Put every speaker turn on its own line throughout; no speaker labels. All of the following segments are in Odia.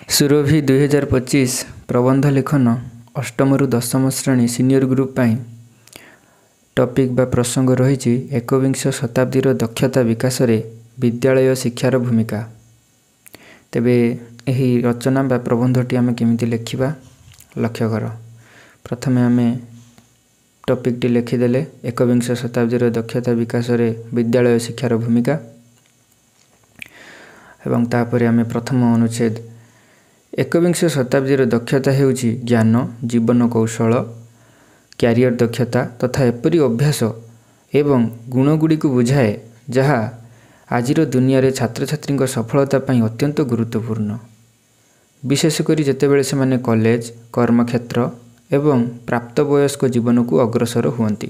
ସୁରଭି 2025 ପ୍ରବନ୍ଧ ଲେଖନ ଅଷ୍ଟମରୁ ଦଶମ ଶ୍ରେଣୀ ସିନିୟର ଗ୍ରୁପ୍ ପାଇଁ ଟପିକ୍ ବା ପ୍ରସଙ୍ଗ ରହିଛି ଏକବିଂଶ ଶତାବ୍ଦୀର ଦକ୍ଷତା ବିକାଶରେ ବିଦ୍ୟାଳୟ ଶିକ୍ଷାର ଭୂମିକା। ତେବେ ଏହି ରଚନା ବା ପ୍ରବନ୍ଧଟି ଆମେ କେମିତି ଲେଖିବା ଲକ୍ଷ୍ୟ କର। ପ୍ରଥମେ ଆମେ ଟପିକ୍ଟି ଲେଖିଦେଲେ ଏକବିଂଶ ଶତାବ୍ଦୀର ଦକ୍ଷତା ବିକାଶରେ ବିଦ୍ୟାଳୟ ଶିକ୍ଷାର ଭୂମିକା, ଏବଂ ତାପରେ ଆମେ ପ୍ରଥମ ଅନୁଚ୍ଛେଦ। ଏକବିଂଶ ଶତାବ୍ଦୀର ଦକ୍ଷତା ହେଉଛି ଜ୍ଞାନ, ଜୀବନ କୌଶଳ, କ୍ୟାରିୟର ଦକ୍ଷତା ତଥା ଏପରି ଅଭ୍ୟାସ ଏବଂ ଗୁଣଗୁଡ଼ିକୁ ବୁଝାଏ ଯାହା ଆଜିର ଦୁନିଆରେ ଛାତ୍ରଛାତ୍ରୀଙ୍କ ସଫଳତା ପାଇଁ ଅତ୍ୟନ୍ତ ଗୁରୁତ୍ୱପୂର୍ଣ୍ଣ, ବିଶେଷ କରି ଯେତେବେଳେ ସେମାନେ କଲେଜ, କର୍ମକ୍ଷେତ୍ର ଏବଂ ପ୍ରାପ୍ତବୟସ୍କ ଜୀବନକୁ ଅଗ୍ରସର ହୁଅନ୍ତି।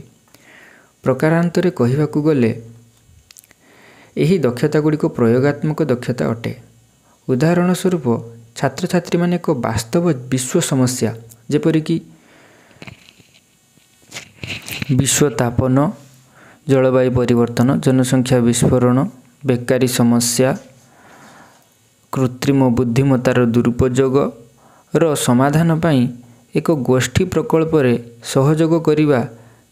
ପ୍ରକାରାନ୍ତରେ କହିବାକୁ ଗଲେ ଏହି ଦକ୍ଷତାଗୁଡ଼ିକ ପ୍ରୟୋଗାତ୍ମକ ଦକ୍ଷତା ଅଟେ। ଉଦାହରଣ ସ୍ୱରୂପ, ଛାତ୍ରଛାତ୍ରୀମାନେ ଏକ ବାସ୍ତବ ବିଶ୍ୱ ସମସ୍ୟା ଯେପରିକି ବିଶ୍ୱ ତାପନ, ଜଳବାୟୁ ପରିବର୍ତ୍ତନ, ଜନସଂଖ୍ୟା ବିସ୍ଫୋରଣ, ବେକାରୀ ସମସ୍ୟା, କୃତ୍ରିମ ବୁଦ୍ଧିମତ୍ତାର ଦୁରୁପଯୋଗର ସମାଧାନ ପାଇଁ ଏକ ଗୋଷ୍ଠୀ ପ୍ରକଳ୍ପରେ ସହଯୋଗ କରିବା,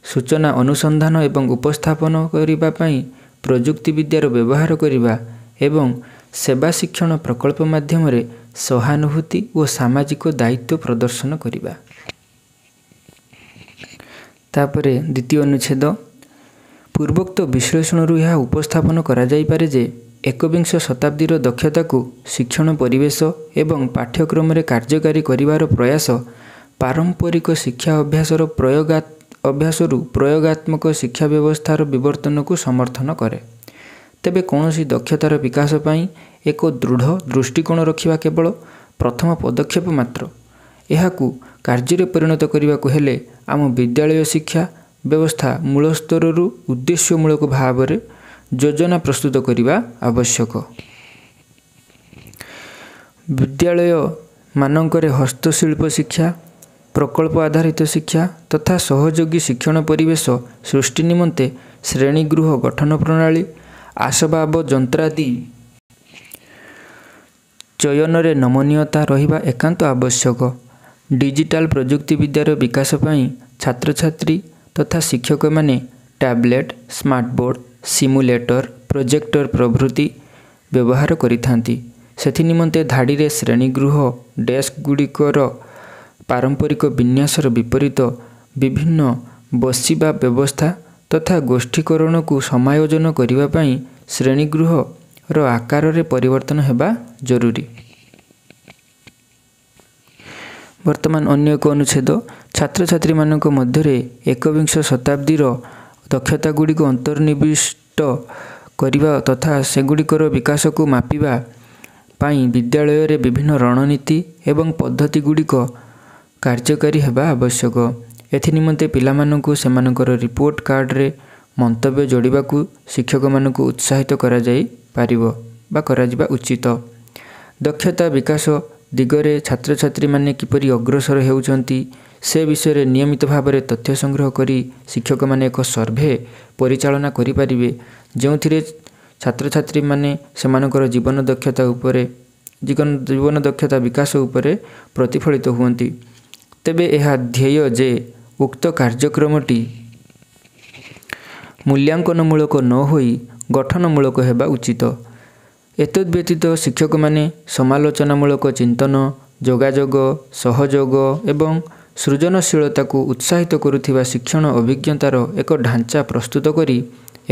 ସୂଚନା ଅନୁସନ୍ଧାନ ଏବଂ ଉପସ୍ଥାପନ କରିବା ପାଇଁ ପ୍ରଯୁକ୍ତିବିଦ୍ୟାର ବ୍ୟବହାର କରିବା ଏବଂ ସେବା ଶିକ୍ଷଣ ପ୍ରକଳ୍ପ ମାଧ୍ୟମରେ ସହାନୁଭୂତି ଓ ସାମାଜିକ ଦାୟିତ୍ୱ ପ୍ରଦର୍ଶନ କରିବା। ତାପରେ ଦ୍ୱିତୀୟ ଅନୁଚ୍ଛେଦ। ପୂର୍ବୋକ୍ତ ବିଶ୍ଳେଷଣରୁ ଏହା ଉପସ୍ଥାପନ କରାଯାଇପାରେ ଯେ ଏକବିଂଶ ଶତାବ୍ଦୀର ଦକ୍ଷତାକୁ ଶିକ୍ଷଣ ପରିବେଶ ଏବଂ ପାଠ୍ୟକ୍ରମରେ କାର୍ଯ୍ୟକାରୀ କରିବାର ପ୍ରୟାସ ପାରମ୍ପରିକ ଶିକ୍ଷା ଅଭ୍ୟାସରୁ ପ୍ରୟୋଗାତ୍ମକ ଶିକ୍ଷା ବ୍ୟବସ୍ଥାର ବିବର୍ତ୍ତନକୁ ସମର୍ଥନ କରେ। ତେବେ କୌଣସି ଦକ୍ଷତାର ବିକାଶ ପାଇଁ ଏକ ଦୃଢ଼ ଦୃଷ୍ଟିକୋଣ ରଖିବା କେବଳ ପ୍ରଥମ ପଦକ୍ଷେପ ମାତ୍ର। ଏହାକୁ କାର୍ଯ୍ୟରେ ପରିଣତ କରିବାକୁ ହେଲେ ଆମ ବିଦ୍ୟାଳୟ ଶିକ୍ଷା ବ୍ୟବସ୍ଥା ମୂଳ ସ୍ତରରୁ ଉଦ୍ଦେଶ୍ୟମୂଳକ ଭାବରେ ଯୋଜନା ପ୍ରସ୍ତୁତ କରିବା ଆବଶ୍ୟକ। ବିଦ୍ୟାଳୟମାନଙ୍କରେ ହସ୍ତଶିଳ୍ପ ଶିକ୍ଷା, ପ୍ରକଳ୍ପ ଆଧାରିତ ଶିକ୍ଷା ତଥା ସହଯୋଗୀ ଶିକ୍ଷଣ ପରିବେଶ ସୃଷ୍ଟି ନିମନ୍ତେ ଶ୍ରେଣୀଗୃହ ଗଠନ ପ୍ରଣାଳୀ, ଆସବାବ ଯନ୍ତ୍ରାଦି ଚୟନରେ ନମନୀୟତା ରହିବା ଏକାନ୍ତ ଆବଶ୍ୟକ। ଡିଜିଟାଲ ପ୍ରଯୁକ୍ତିବିଦ୍ୟାର ବିକାଶ ପାଇଁ ଛାତ୍ରଛାତ୍ରୀ ତଥା ଶିକ୍ଷକମାନେ ଟ୍ୟାବଲେଟ୍, ସ୍ମାର୍ଟବୋର୍ଡ଼, ସିମୁଲେଟର, ପ୍ରୋଜେକ୍ଟର ପ୍ରଭୃତି ବ୍ୟବହାର କରିଥାନ୍ତି। ସେଥିନିମନ୍ତେ ଧାଡ଼ିରେ ଶ୍ରେଣୀଗୃହ ଡେସ୍କଗୁଡ଼ିକର ପାରମ୍ପରିକ ବିନ୍ୟାସର ବିପରୀତ ବିଭିନ୍ନ ବସିବା ବ୍ୟବସ୍ଥା ତଥା ଗୋଷ୍ଠୀକରଣକୁ ସମାୟୋଜନ କରିବା ପାଇଁ ଶ୍ରେଣୀଗୃହର ଆକାରରେ ପରିବର୍ତ୍ତନ ହେବା ଜରୁରୀ। ବର୍ତ୍ତମାନ ଅନ୍ୟ ଏକ ଅନୁଚ୍ଛେଦ। ଛାତ୍ରଛାତ୍ରୀମାନଙ୍କ ମଧ୍ୟରେ ଏକବିଂଶ ଶତାବ୍ଦୀର ଦକ୍ଷତାଗୁଡ଼ିକୁ ଅନ୍ତର୍ନିବିଷ୍ଟ କରିବା ତଥା ସେଗୁଡ଼ିକର ବିକାଶକୁ ମାପିବା ପାଇଁ ବିଦ୍ୟାଳୟରେ ବିଭିନ୍ନ ରଣନୀତି ଏବଂ ପଦ୍ଧତିଗୁଡ଼ିକ କାର୍ଯ୍ୟକାରୀ ହେବା ଆବଶ୍ୟକ। ଏଥିନିମନ୍ତେ ପିଲାମାନଙ୍କୁ ସେମାନଙ୍କର ରିପୋର୍ଟ କାର୍ଡ଼ରେ ମନ୍ତବ୍ୟ ଯୋଡ଼ିବାକୁ ଶିକ୍ଷକମାନଙ୍କୁ ଉତ୍ସାହିତ କରାଯାଇପାରିବ ବା କରାଯିବା ଉଚିତ। ଦକ୍ଷତା ବିକାଶ ଦିଗରେ ଛାତ୍ରଛାତ୍ରୀମାନେ କିପରି ଅଗ୍ରସର ହେଉଛନ୍ତି ସେ ବିଷୟରେ ନିୟମିତ ଭାବରେ ତଥ୍ୟ ସଂଗ୍ରହ କରି ଶିକ୍ଷକମାନେ ଏକ ସର୍ଭେ ପରିଚାଳନା କରିପାରିବେ, ଯେଉଁଥିରେ ଛାତ୍ରଛାତ୍ରୀମାନେ ସେମାନଙ୍କର ଜୀବନ ଦକ୍ଷତା ବିକାଶ ଉପରେ ପ୍ରତିଫଳିତ ହୁଅନ୍ତି। ତେବେ ଏହା ଧ୍ୟେୟ ଯେ ଉକ୍ତ କାର୍ଯ୍ୟକ୍ରମଟି ମୂଲ୍ୟାଙ୍କନମୂଳକ ନ ହୋଇ ଗଠନମୂଳକ ହେବା ଉଚିତ। ଏତଦ୍ବ୍ୟତୀତ ଶିକ୍ଷକମାନେ ସମାଲୋଚନାମୂଳକ ଚିନ୍ତନ, ଯୋଗାଯୋଗ, ସହଯୋଗ ଏବଂ ସୃଜନଶୀଳତାକୁ ଉତ୍ସାହିତ କରୁଥିବା ଶିକ୍ଷଣ ଅଭିଜ୍ଞତାର ଏକ ଢାଞ୍ଚା ପ୍ରସ୍ତୁତ କରି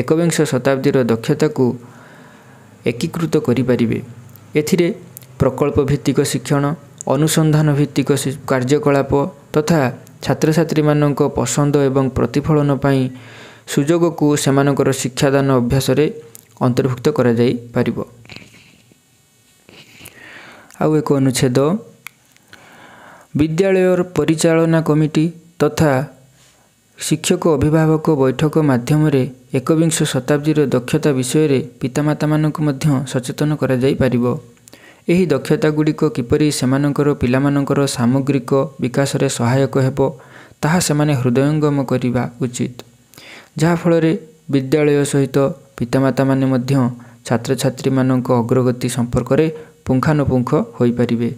ଏକବିଂଶ ଶତାବ୍ଦୀର ଦକ୍ଷତାକୁ ଏକୀକୃତ କରିପାରିବେ। ଏଥିରେ ପ୍ରକଳ୍ପ ଭିତ୍ତିକ ଶିକ୍ଷଣ, ଅନୁସନ୍ଧାନ ଭିତ୍ତିକ କାର୍ଯ୍ୟକଳାପ ତଥା ଛାତ୍ରଛାତ୍ରୀମାନଙ୍କ ପସନ୍ଦ ଏବଂ ପ୍ରତିଫଳନ ପାଇଁ ସୁଯୋଗକୁ ସେମାନଙ୍କର ଶିକ୍ଷାଦାନ ଅଭ୍ୟାସରେ ଅନ୍ତର୍ଭୁକ୍ତ କରାଯାଇପାରିବ। ଆଉ ଏକ ଅନୁଚ୍ଛେଦ। ବିଦ୍ୟାଳୟର ପରିଚାଳନା କମିଟି ତଥା ଶିକ୍ଷକ ଅଭିଭାବକ ବୈଠକ ମାଧ୍ୟମରେ ଏକବିଂଶ ଶତାବ୍ଦୀର ଦକ୍ଷତା ବିଷୟରେ ପିତାମାତାମାନଙ୍କୁ ମଧ୍ୟ ସଚେତନ କରାଯାଇପାରିବ। ଏହି ଦକ୍ଷତାଗୁଡ଼ିକ କିପରି ସେମାନଙ୍କର ପିଲାମାନଙ୍କର ସାମଗ୍ରିକ ବିକାଶରେ ସହାୟକ ହେବ ତାହା ସେମାନେ ହୃଦୟଙ୍ଗମ କରିବା ଉଚିତ, ଯାହାଫଳରେ ବିଦ୍ୟାଳୟ ସହିତ ପିତାମାତାମାନେ ମଧ୍ୟ ଛାତ୍ରଛାତ୍ରୀମାନଙ୍କ ଅଗ୍ରଗତି ସମ୍ପର୍କରେ ପୁଙ୍ଖାନୁପୁଙ୍ଖ ହୋଇପାରିବେ।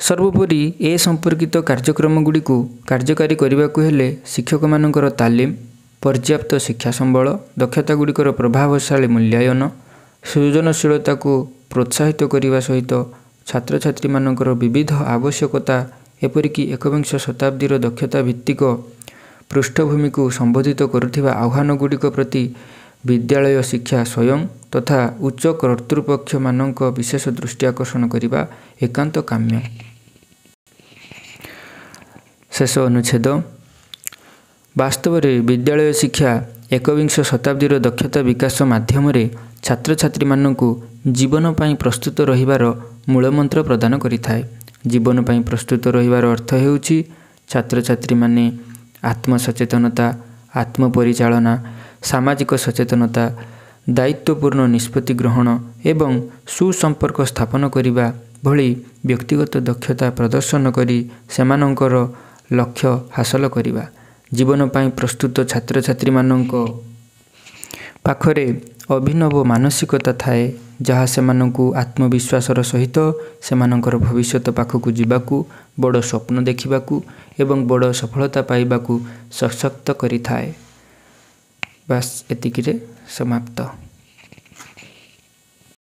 ସର୍ବୋପରି ଏ ସମ୍ପର୍କିତ କାର୍ଯ୍ୟକ୍ରମଗୁଡ଼ିକୁ କାର୍ଯ୍ୟକାରୀ କରିବାକୁ ହେଲେ ଶିକ୍ଷକମାନଙ୍କର ତାଲିମ, ପର୍ଯ୍ୟାପ୍ତ ଶିକ୍ଷା ସମ୍ବଳ, ଦକ୍ଷତାଗୁଡ଼ିକର ପ୍ରଭାବଶାଳୀ ମୂଲ୍ୟାୟନ, ସୃଜନଶୀଳତାକୁ ପ୍ରୋତ୍ସାହିତ କରିବା ସହିତ ଛାତ୍ରଛାତ୍ରୀମାନଙ୍କର ବିବିଧ ଆବଶ୍ୟକତା, ଏପରିକି ଏକବିଂଶ ଶତାବ୍ଦୀର ଦକ୍ଷତା ଭିତ୍ତିକ ପୃଷ୍ଠଭୂମିକୁ ସମ୍ବୋଧିତ କରୁଥିବା ଆହ୍ୱାନଗୁଡ଼ିକ ପ୍ରତି ବିଦ୍ୟାଳୟ ଶିକ୍ଷା ସ୍ୱୟଂ ତଥା ଉଚ୍ଚ କର୍ତ୍ତୃପକ୍ଷମାନଙ୍କ ବିଶେଷ ଦୃଷ୍ଟି ଆକର୍ଷଣ କରିବା ଏକାନ୍ତ କାମ୍ୟ। ଶେଷ ଅନୁଚ୍ଛେଦ। ବାସ୍ତବରେ ବିଦ୍ୟାଳୟ ଶିକ୍ଷା ଏକବିଂଶ ଶତାବ୍ଦୀର ଦକ୍ଷତା ବିକାଶ ମାଧ୍ୟମରେ ଛାତ୍ରଛାତ୍ରୀମାନଙ୍କୁ ଜୀବନ ପାଇଁ ପ୍ରସ୍ତୁତ ରହିବାର ମୂଳମନ୍ତ୍ର ପ୍ରଦାନ କରିଥାଏ। ଜୀବନ ପାଇଁ ପ୍ରସ୍ତୁତ ରହିବାର ଅର୍ଥ ହେଉଛି ଛାତ୍ରଛାତ୍ରୀମାନେ ଆତ୍ମସଚେତନତା, ଆତ୍ମପରିଚାଳନା, ସାମାଜିକ ସଚେତନତା, ଦାୟିତ୍ୱପୂର୍ଣ୍ଣ ନିଷ୍ପତ୍ତି ଗ୍ରହଣ ଏବଂ ସୁସମ୍ପର୍କ ସ୍ଥାପନ କରିବା ଭଳି ବ୍ୟକ୍ତିଗତ ଦକ୍ଷତା ପ୍ରଦର୍ଶନ କରି ସେମାନଙ୍କର ଲକ୍ଷ୍ୟ ହାସଲ କରିବା। ଜୀବନ ପାଇଁ ପ୍ରସ୍ତୁତ ଛାତ୍ରଛାତ୍ରୀମାନଙ୍କ ପାଖରେ ଅଭିନବ ମାନସିକତା ଥାଏ, ଯାହା ସେମାନଙ୍କୁ ଆତ୍ମବିଶ୍ୱାସର ସହିତ ସେମାନଙ୍କର ଭବିଷ୍ୟତ ପାଖକୁ ଯିବାକୁ, ବଡ଼ ସ୍ୱପ୍ନ ଦେଖିବାକୁ ଏବଂ ବଡ଼ ସଫଳତା ପାଇବାକୁ ସଶକ୍ତ କରିଥାଏ। ବାସ୍, ଏତିକିରେ ସମାପ୍ତ।